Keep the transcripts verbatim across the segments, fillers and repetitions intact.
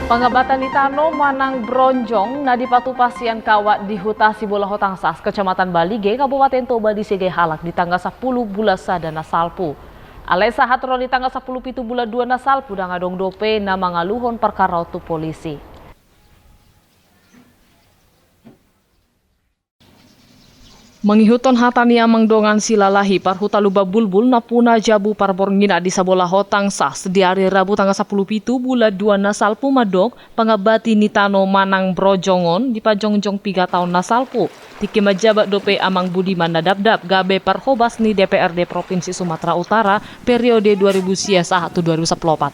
Pangabatan ni tano manang bronjong na dipatupa sian kawat di huta Sibolahotang Sas, Kecamatan Balige, Kabupaten Toba, disegai halak di tanggal sampulu bulan sada na salpu. Alai sahat ro di tanggal sampulu pitu bulan dua na salpu, ndang adong dope na mangaluhon parkara on tu polisi. Mangihuthon hata ni amang dongan Silalahi, parhuta Lumban Bulbul, nampuna jabu parbornginan di Sibolahotang Sas, di ari Rabu tanggal sampulu pitu bulan dua na salpu, mandok pangabati ni tano manang bronjong on dipajongjong piga taon na salpu. Tingki manjabat dope amang Budiman Nadapdap gabe parhobas ni D P R D Provinsi Sumatera Utara periode dua ribu sia sahat tu dua ribu sampulu opat.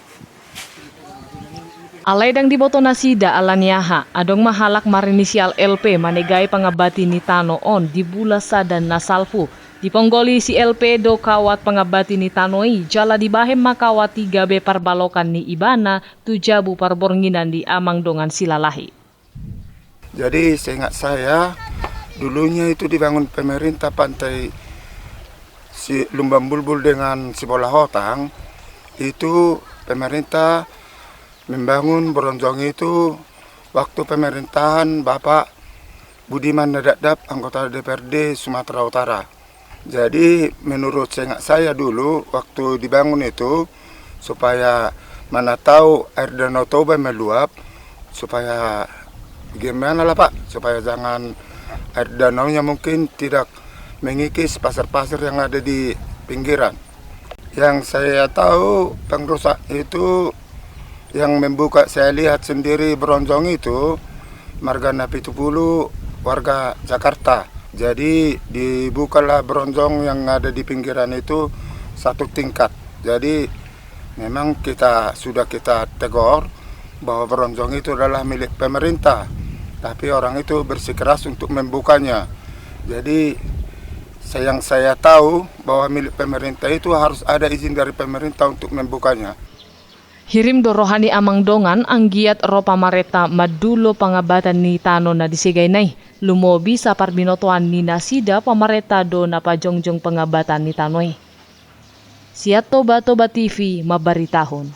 Alai ndang diboto nasida ala ni aha, adong ma halak marinisial L P manegai pangabati ni tano on di bulan sada na salpu. Diponggoli si L P do kawat pangabati ni tano i, jala dibahen ma kawat i gabe parbalokan ni ibana tu jabu parbornginan di amang dongan Silalahi. Jadi, seingat saya, dulunya itu dibangun pemerintah pantai si Lumban Bulbul dengan Sibolahotang, itu pemerintah membangun bronjong itu waktu pemerintahan Bapak Budiman Nadapdap, anggota D P R D Sumatera Utara. Jadi, menurut seingat saya dulu, waktu dibangun itu, supaya mana tahu air Danau Toba meluap, supaya gimana lah, Pak, supaya jangan air danaunya mungkin tidak mengikis pasir-pasir yang ada di pinggiran. Yang saya tahu, pengrusak itu yang membuka, saya lihat sendiri, bronjong itu marga Napitupulu, warga Jakarta. Jadi, dibukalah bronjong yang ada di pinggiran itu satu tingkat. Jadi, memang kita, sudah kita tegur bahwa bronjong itu adalah milik pemerintah, tapi orang itu bersikeras untuk membukanya. Jadi, saya, yang saya tahu bahwa milik pemerintah itu harus ada izin dari pemerintah untuk membukanya. Hirim do roha ni amang dongan anggiat ro pamarenta mandulo pangabatan ni tano na disegaina i, lumobi saparbinotoan ni nasida pamarenta do na pajongjong pangabatan ni tano i. Sian Toba, Toba T V mambaritahon.